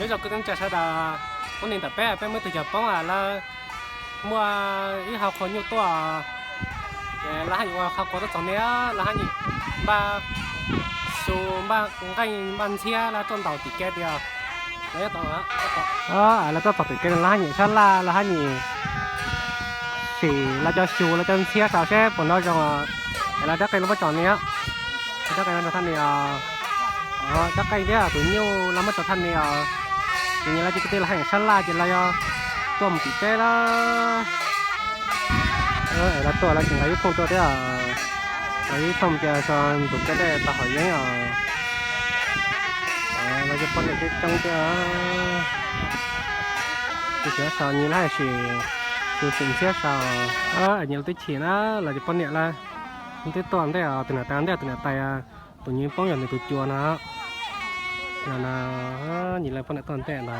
Nyob zoo kwv tij neej tsa sawv daws, hnub no ntawm peb, peb muaj ib tug cov poob lawv muaj ib hau qhua nyuj tuaj, ces lawv haj yam ua qhua qhuav tuaj txog niaj, lawv haj yam npaj xyu, npaj nqeej, npaj ntxhiab, lawv tuaj ntaus tim kev tias lawv tuaj txog tim kev no lawv haj yam sab laj, lawv haj yam sim lawv cov xyu, lawv cov ntxhiab rau seb puas nrov zoo, es lawv rab qeej lawv muab tso niaj, rab qeej lawv tso thaj niaj, rab qeej thiab tus nyuj lawv muab tso thaj niaj os. Ces nyias lawv ces kwv tij lawv haj yam sab laj ces lawv yuav tuaj mus tim teb lawm. Lawv tuaj lawv tseem nqa ib thooj tuaj thiab, nqa ib thooj cia so ntug kev dej tau haum yeeb os. Lawv cov poj niam coob coob thiab. Tus txiv sau nyias lawv haj sim, tus txiv ntxhiab sau, nyias lawv twb chim na, lawv cov poj niam lawv twb tuaj ntej, tus niam tais ntej, tus niam tais, tus nyuj poob yog nws tus cuas no. No, nyias lawv poj niam tuaj ntej no,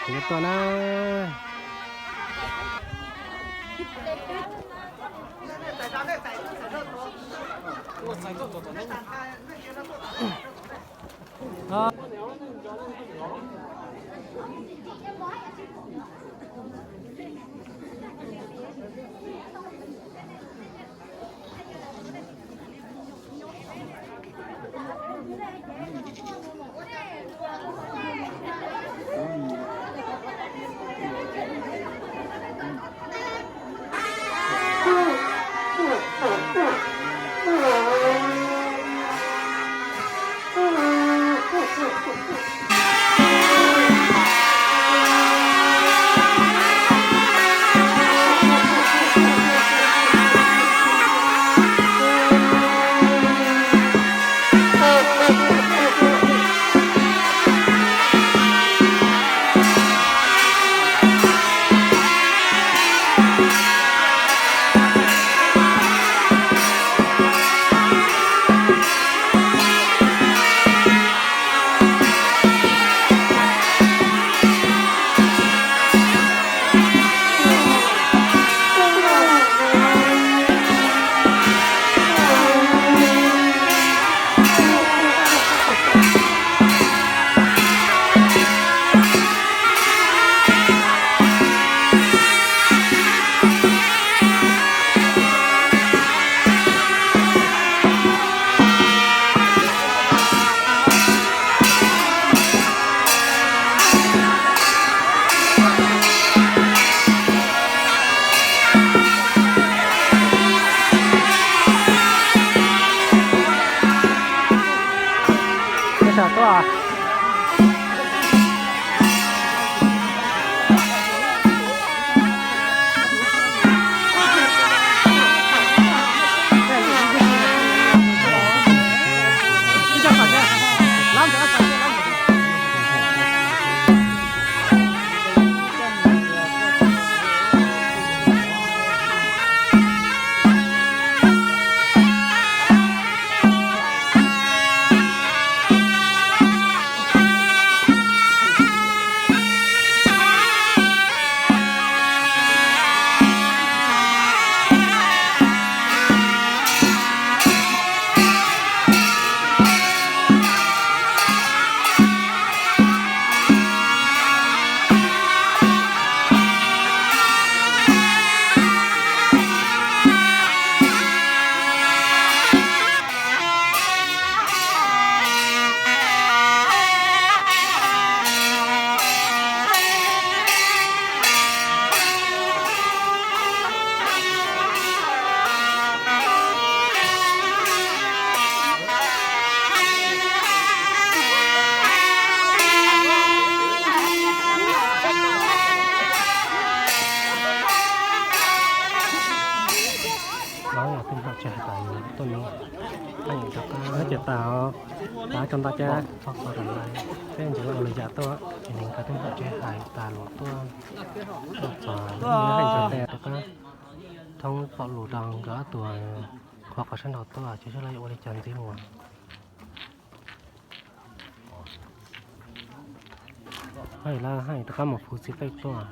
nyias tuaj na. Ces tas, tas tso nta ces peb ntsia los yam tuaj ces nws nkawd twb nram tsev hais tas lus tuaj, tuaj txog hais ntsa tes rov qab thoob pom lus rau nkawd ob tug qhuav qhov sab nraud tuaj ces seb lawv yuav ua li cas ntxiv mus. Hais lawv hais rov qab mus fuv txiv qeej tuaj.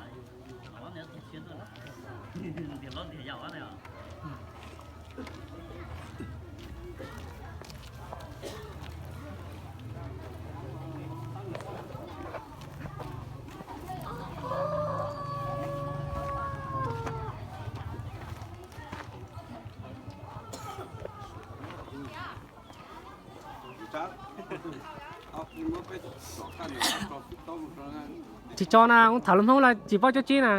Tsis tso na, ub tham lus Hmoob los tsis paub cuab tsib na.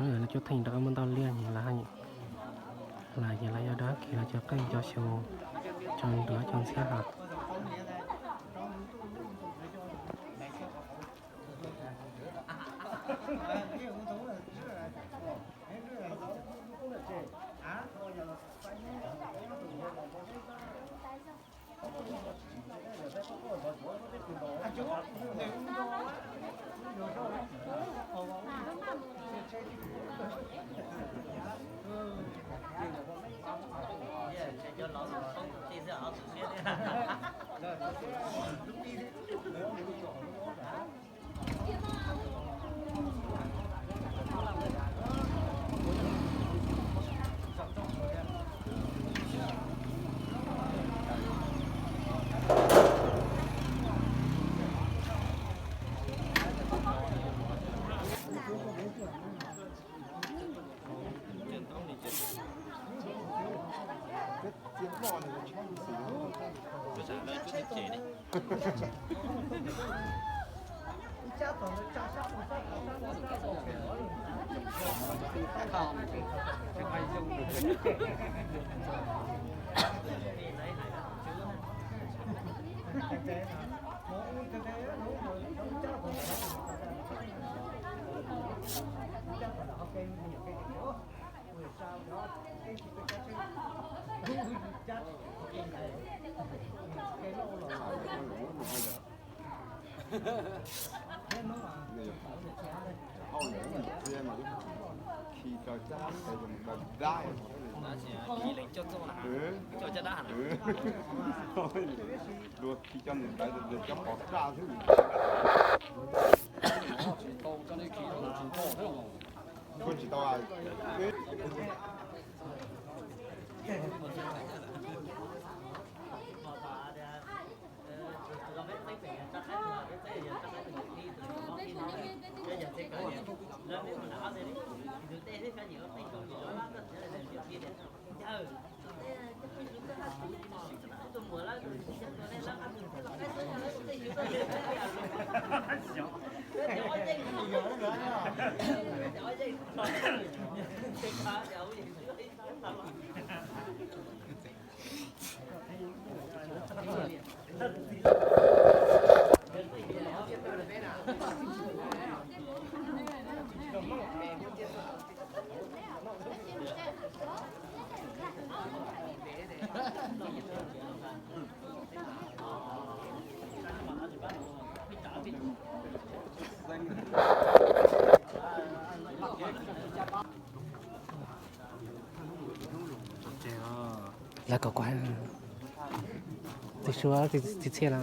Lawv cuab theej rov qab muab ntau liaj, lawv hais, lawv yuav rov qab kis lawv cov qeej cov xyoo, cov nruas cov ntxhiab hos. Luag khi cov ntawd cov pov raj xwb. Tsis tau. Lawv kom kuv hais, tsis sua tsis txhiaj na.